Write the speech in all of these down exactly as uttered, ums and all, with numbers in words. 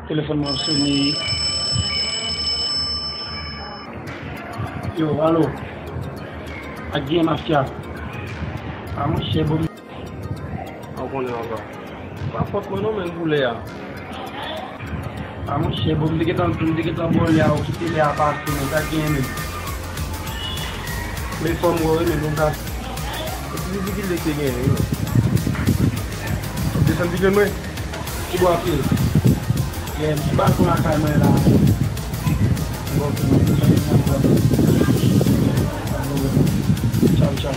Telefòn mwen ap sone. Yo, alo. Ak gen mafya. A monchè, bon. An konnen ankò. Pa fòt mwen non, men pou lè a. A monchè, bon, m te gentan, m te gentan bò lè a, ou kite lè a pase, men sa k genyen menm. Men fò m wè, men nou ka. E ti difikilte k te genyen, wi. Desann pi lwen mwen. Ki bò ap ye? Yeah, m sou balkon lakay mwen la. Bon, tchao, tchao.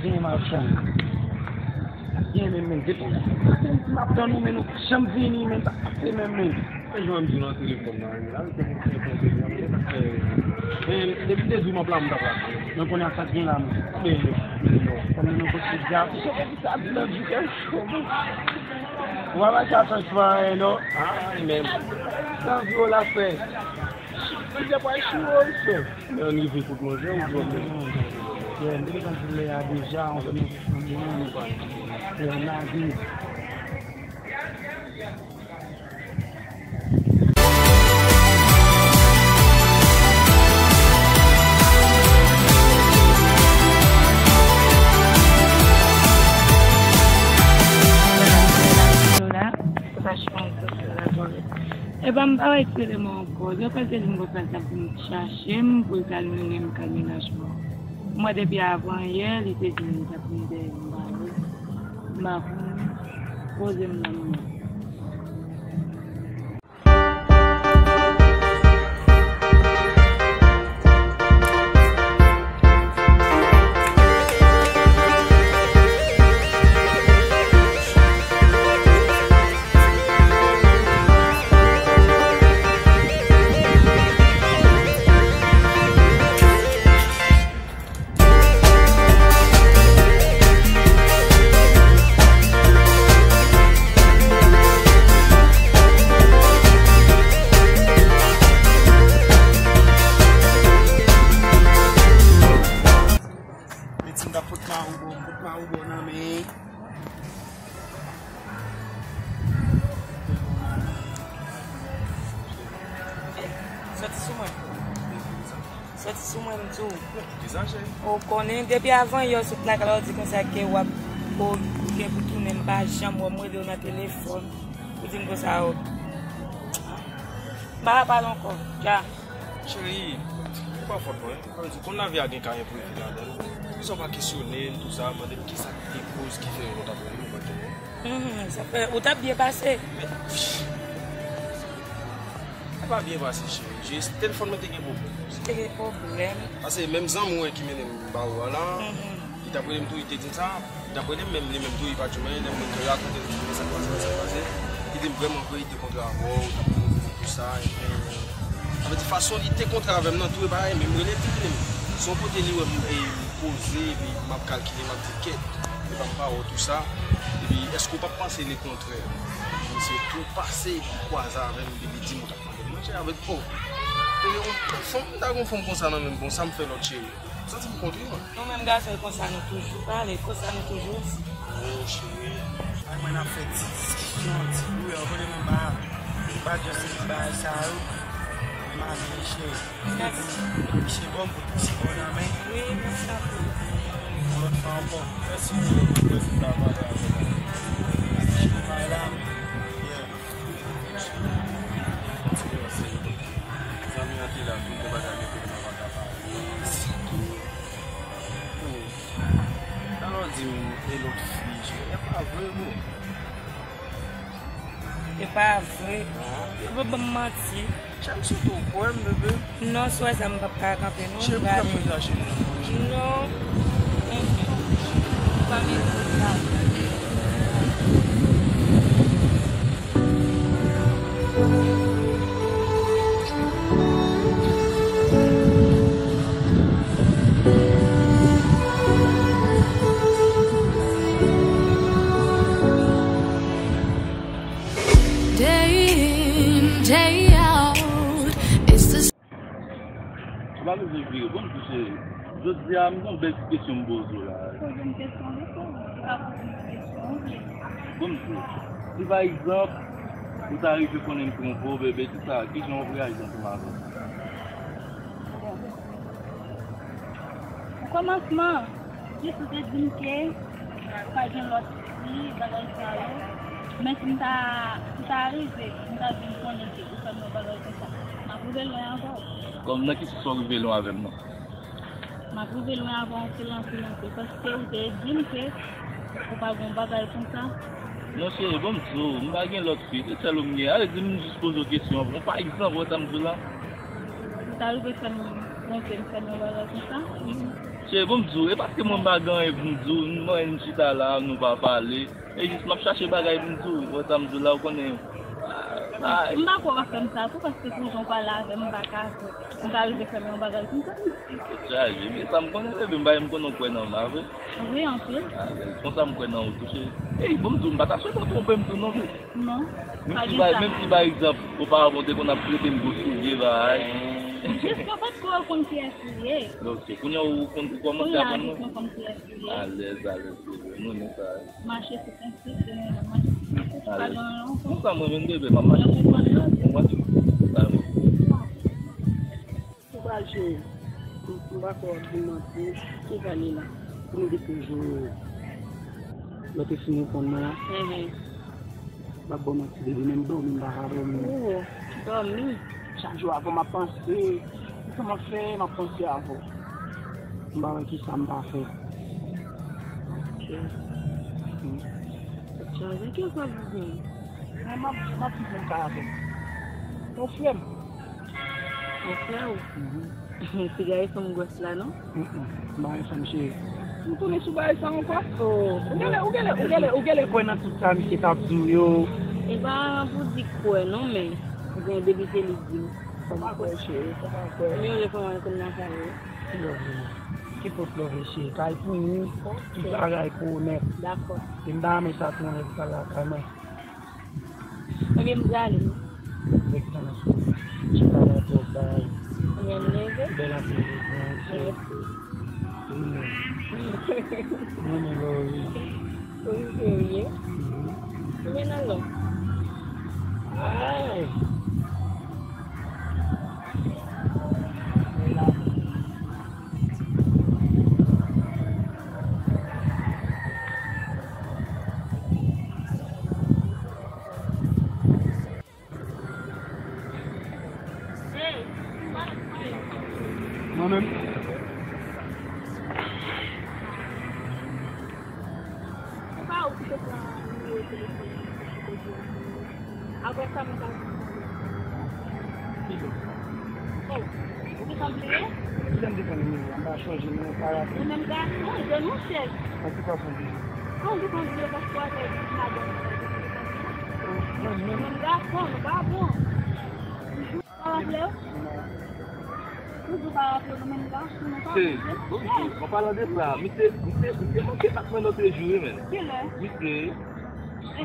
Gen machann. Gen menm, men depi maten m ap tann ou, men nou pa janm vini, men pa pase menm, men. E jan m di w nan telefòn nan, wi, la, se pou telefòn, se jan m di w, paske, men, depi de jou m ap la, m t ap la. Mwen konnen ak sa k gen la, men. Men, men, non. Kòm nou kote dja, se pou sa di lòt jou kè cho, men. Ou pa mache a san chwa, non? Ah, men. San vi w la, frè. Manje pa chire w, frè. Lè n rive kote manje, ou di w ap manje. Yeah, m te gentan di lè a deja, on fè manje fanmi an, nou pa. Yeah, n a di. Epa, m pa wè Excusez-moi ankò. Yo fè se di m konsa l t ap vin chache m pou l kalmine m, kalmine m. M wè depi avan yè, li te di m li t ap vin dèyè m, m pa wè. M pa konn. Poze m nan m nan. Li di m t ap pot mawoubo, m pot mawoubo nan men. Soti sou mwen. Soti sou mwen, m di w. Ou konnen, depi avan yè w sot lakay la, ou di konsa ke w ap, ou gen pou tounen, m pa janm wè w, m rele w nan telefòn. Ou di m konsa, ou. M pa ka pale ankò. Dja. Cheri, se pa fòt mwen. Sa vle di, konn lavi a gen ka enprevi ladan l. Poukisa w pa kesyone m, tou sa, mande m kisa ki te koz ki fè yo t ap rele m, ou pa t konnen. Mhm, sa fè, ou t ap byen pase. Men, sa pa byen pase, cheri. Jis telefòn mwen te gen pwoblèm. Te gen pwoblèm. Paske menm zanmi w ki mennen m ba ou a la, mhm. Li t ap rele m tou, li te di m sa. Li t ap rele m menm, li menm tou, li pa t janm rele m. Lè m te rakonte l, li di m, men sa k pase, men sa k pase. Li di m vrèman vre, li te kontre avè w, li t ap rele m pou sa, epi, sa vle di fason li te kontre avè m nan, tou e bagay, men m rele l, li rele m. Se yon kote li wè m, e, m poze, epi m ap kalkile, m ap di, kèt, epa m pa wè w tou sa. Epi, èske w p ap panse lekontrè? Misye tou pase, epi kwaze avè m, epi li di m ou t ap mande m manje avè l. Oh! Epi, yon fanm, m ta gen yon fanm konsa nan men m, bon, sa m fè lòt cheri. Santi m kont wi mwen. Nou menm gason e konsa nou toujou pale, konsa nou toujou di. Oh, cheri. Ak mwen n ap fè ti diskisyon, ti bouyè, ou konnen mwen pa, pa just ti bagay sa yo. Mwen pa vle cheri. Mèsi. Misye bon pou ti bon nan men. Wi, mèsi anpil. Yon lòt fwa ankò. Mèsi pou, mèsi pou travay la. Cheri, bay la. Yeah. Zanmi an te la, tout de bagay mete nan bagay pa li. Sitou. Oh. Alò di m, e lòt fi, e pa vre, bro. E pa vre. Yo pa ban m manti. Cheri, m swete w kwè m, bebe. Non, sou sa m p ap ka kanpe, non. Cheri, m prale. Non. Mm-mm. Pa mete sa. Pa bezwen vire, bon, m di w, cheri. Jodi a, m gen yon bèl ti kesyon m poze w la. Poze m kesyon, wi, frè. Ou ka poze m kesyon, wi. Bon, m di w, si pa egzanp, ou ta rive konnen m twonpe w, bebe, tout sa, kijan w ap reyaji ansanm avè m? Bon. O kòmansman, jis ou te di m ke ou pa gen lòt fi, bagay sa yo. Men si m ta, si ta rive, m ta vin konnen ke ou fè m yon bagay konsa, m ap rive lwen avè w. Kòm nan ki sans w rive lwen avè m nan? M ap rive lwen avè w anpil, anpil, anpil. Paske ou te di m ke ou pa gen yon bagay konsa. Non, cheri, bon, m di w, m pa gen lòt fi. Se sèl ou m gen. Ale di m jis poze w kesyon an. Bon, pa egzanp, ou wè sa m di w la? Ou ta rive fè m twonpe m, fè m yon bagay konsa? Cheri, bon, m di w, e paske mwen m pa gen anyen pou m di w, m anyen m chita la, nou pa pale. E jis m ap chache bagay pou m di w, ou wè sa m di w la, ou konnen. Ah, ah. M pa kwè w ap fè m sa tou, paske pou jan w pale avè m, m pa ka kwè. Ou ta rive fè m yon bagay konsa? Tèt chaje, men sa m konnen, bebe, m pa janm konnen w kwè nan m, a vre? Wi, anpil. Ah, konsa m kwè nan ou tou, cheri. Ey, bon, m di w, m pa ta swete w twonpe m tou non, vre. Non, pa gen sa. Menm si, pa egzanp, oparavan, w te konn ap trete m gwo soulye, bay. Jis mwen pa t ko konn kiyès ou ye. Ok, kounye a ou konn kòmanse aprann mwen? Kounye a jis mwen konn kiyès ou ye. Alèz, alèz, bebe, m renmen sa. Mache sou prensip, bebe, mache sou prensip, pa gen anyen ankò. Konsa mwen menm, bebe, m ap mache sou prensip. Ou konprann? Sa bon. Ou pa jere. M pa kwè w ap di m manti. Ki sa li la? Pou nou di toujou lè w te fin reponn mwen la. Mhm. M ap ba w manti, bebe, menm dòmi m pa ka dòmi. Oh, dòmi. Chak jou avè w m ap panse. Kisa m ap fè, m ap panse avè w. M pa wè kisa m pa fè. Ok. Hmm. Tèt chaje, kisa w ap di? Mwen, m ap, m ap viv yon kay avè w. Yon frè m. Yon frè w? Mhm. Ti gason m gwès la, non? Mm, mm. M pa renmen fanm cheri. M tounen sou bagay sa ankò. Oh. Ou genlè, ou genlè, ou genlè, ou genlè kwè nan tout sa misye t ap di w yo. E pa pou di kwè non, men ou gen depi se li di m. Fò m kwè cheri, fò m kwè. Men yon lè fò m al konn nan kay yo. Ki love li? Ki pot love cheri? Kay pou ou, tout bagay pou ou nèt. Dakò. E m ta renmen sa tou, anlè pou pale lakay mwen. Ebyen, m prale. Rete nan sou. Chita la twòp bay. Ebyen, m leve. Bèl apremidi, mèsi. Mèsi. Mwen, mwen, mwen, wi. Wi, serye. Mhm. Ebyen, nan lò. Ay. Mwen menm. Se pa ou ki te pran nimewo telefòn mwen pou koze avè mwen. Apre sa, mwen pa janm pale. Oh, ou te konn bliye? Kilè m te pran nimewo a? M pa chonje, mwen pa raple. Ou menm gason, je nou chèz. An tout fason, bliye. An, ou te konn bliye paske w avèk madanm ou. Ou menm gason, nou pa bon. Ou pa raple w? Toujou pa raple w, nou menm gason, nou pa bon. Cheri, bon, an palan de sa, misye, misye, misye manke bat mwen lòt jou, wi, men. Kilè? Misye.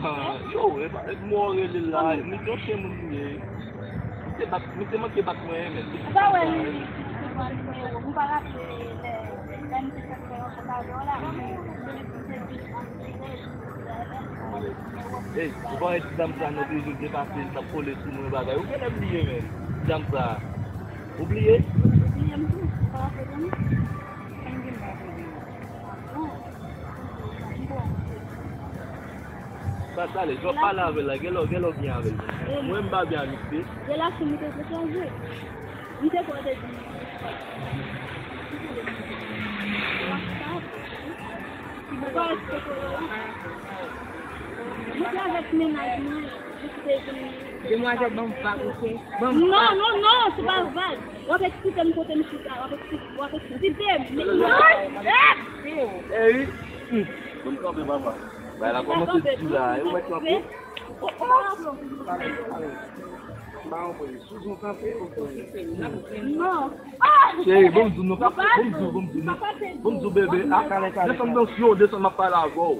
Ah, yo, e pa, e mò rele la, misye yon chen moun li ye. Misye bat, misye manke bat mwen, men. Ou pa wè li, li, li te pran nimewo, ou pa raple lè, lè misye fè fè yon fòt avè w la. Ey, ou pa wè ti dam sa nan toujou te pase, l t ap kole sou mwen bagay. Ou genlè bliye, men, ti dam sa. Ou bliye? Bliye m tou, ou pa raple de mwen? Sa, sa ale, jan w pale avè l la, genlè, genlè w byen avè l. Mwen, m pa byen avèk misye. Relasyonn nou te chanje. M te kwè w te di m. Ou pa respekte w la. Mwen te avèk mennaj mwen, li te vin. Demwazèl, ban m vag, ok? Ban m vag. Non, non, non, se pa vag. W ap eksplike m kote m chita, w ap eksplike, w ap eksplike m. Ey! Bon, kanpe, papa. Bay la kòmanse di la, e ou mèt kanpe. Non. Cheri, bon, m di w, nou pa, bon, m di w, bon, m di w, bon, m di w, bebe, a, desann nan syo, desann, m ap pale avè w.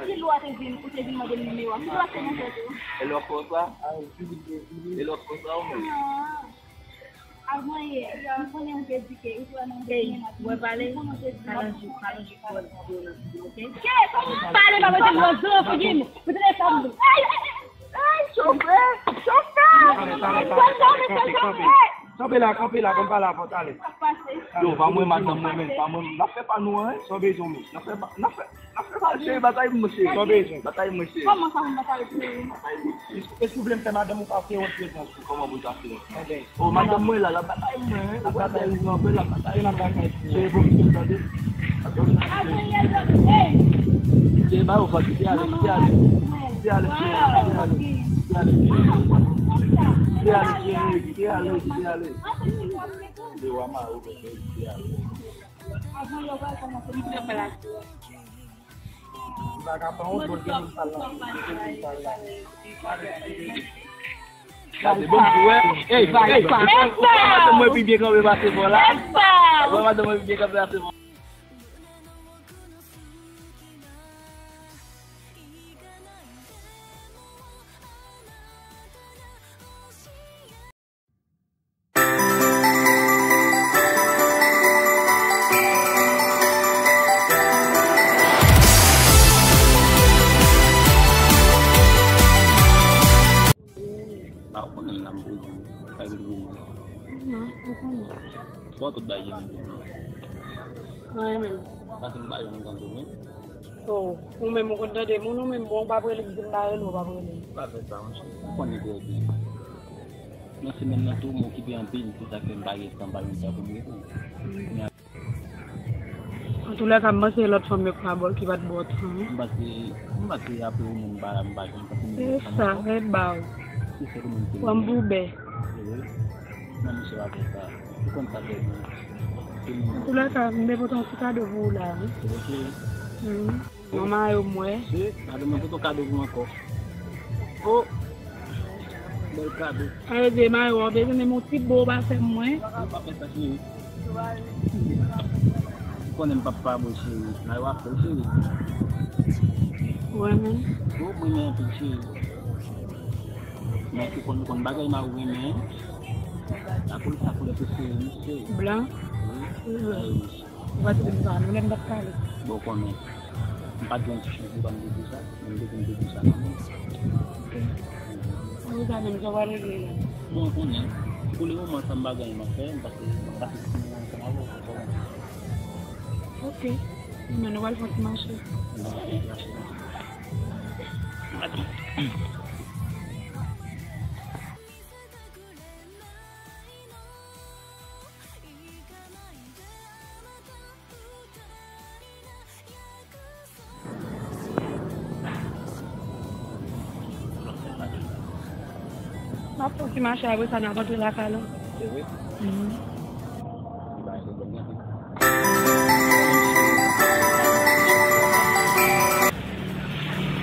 ki lè w te vin, ou te vin mande m nimewo a? Ki lè w te nan tèt ou? E lè w fè sa? E lè w fè sa ou menm? Ah. Avan yè, m konnen ou te di ke ou pral nan Ey, mwen pale, pa lonje, pa lonje kò w nan figi m, oke? Ke, kòman pale pa mete lòt zo nan figi m? Ou tande sa m di? Ey, ey, ey, ey, chofè, chofè. Kanpe, kanpe, kanpe, kanpe, kanpe. Kanpe la, kanpe la, ban m pale avè w, talè. Yo, pa mwen, madanm mwen, men, pa mwen, n ap fè pa nou an, wi. Sa w bezwen, men? N ap fè pa, n ap fè, n ap fè pa, cheri, batay mwen, cheri. Sa w bezwen? Batay mwen, cheri. Kòman sa, mwen batay pou ou? Batay mwen, cheri. Èske w vle m fè madanm ou pa fè yon prezans? Kòman pou ta fè? Ebyen, o, madanm mwen la, l ap batay mwen, wi. L ap batay mwen, l ap batay mwen. Cheri, pou m tande. Cheri, ba yo fòs, kite ale, kite ale. Kite ale, cheri, kite ale. Kite ale, cheri. Kite ale, cheri, kite ale, kite ale. Yo, ama, yo, kite ale. M pa ka pran yon bòl de moun sal la. Gade, bon, pou wè. Ey, ey, ou wè madanm mwen pi byen kanpe pase vò la. Ou wè madanm mwen pi byen kanpe pase vò. Ba ou konnen m nan m poze, sa vin vini. Non, ou konnen. Bon, tout bagay vin vini. Mwen menm. Paske m pa janm tande w, men. Oh, ou menm ou konn tande moun, ou menm, bon, ou p ap rele m, si m pa rele w, ou p ap rele m. Pa fè sa, monchè. Ou konnen trè byen. Nan semèn nan tou, m okipe anpil, se sa k fè m pa gen tan, pa gen tan pou m rele w. Antoulèka, m panse lòt fanm yo ki pa ba w, ki pa t ba w tan, wi. M panse, m panse apre ou menm, m pa, m pa janm panse m gen tan ankò. Se sa, rèd ba w. Se sèl ou menm ki gen. Pran m pou bè. Wi. Non, monchè, pa fè sa. Ou konn sa trè byen. Antoulèka, m te pote yon ti kado pou ou la, wi. Se vre, cheri? Wi. Manman yo m wè. Se, madanm mwen pote yon kado pou mwen ankò. Oh! Bèl kado. Sa vle di, Mayo, w ap bezwen menm yon ti bo w pa fè m mwen. Ou pa fè sa, cheri. Ou konnen m p ap pa bo, cheri. Mayo ap fè, cheri. Ou renmen? Oh, mwen renmen anpil, cheri. Men ou konn, ou konn bagay Mayo renmen. Sa koulè, sa koulè prefere m, cheri. Blan? Wi. Wi. Ou pa t di m sa, nou menm n ap pale. Bon, ou konnen. M pa t jwenn ti chans pou m te di sa, men m te vin te di sa kanmenm. Ok. Mwen sa menm, sa w pral regle la? Bon, ou konnen. Pou le moman, sa m pa gen anyen m ap fè, m pase, m ap pase ti moman ansanm avè w, ou konnen. Ok. Men nou pral fè yon ti mache. Nou pral fè yon ti mache. M ap fè yon ti mache, apre sa n ap antre lakay la. Se vre? Mhm.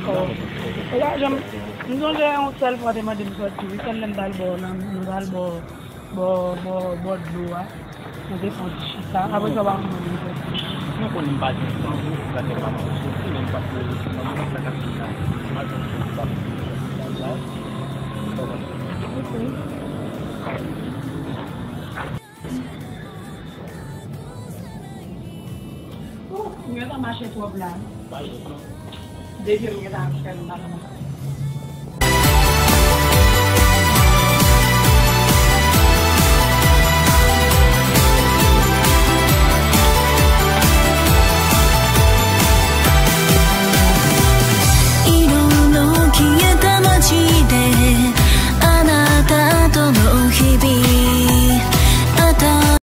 Oh. E pa janm, m sonje yon sèl fwa w te mande m sòti, wi, sèl lè m t al bò nan, m t al bò, bò, bò, bò dlo a. Nou te fè yon ti chita. Apre sa, w pa konn mwen menm. Mwen konnen m pa gen tan pou sa fè pa mwen soti, men m pa pou mwen pa sa k ap vin la. M pa gen tan pou sa. Ou gentan mache twòp la. Depi m gentan ap fè m pa konn.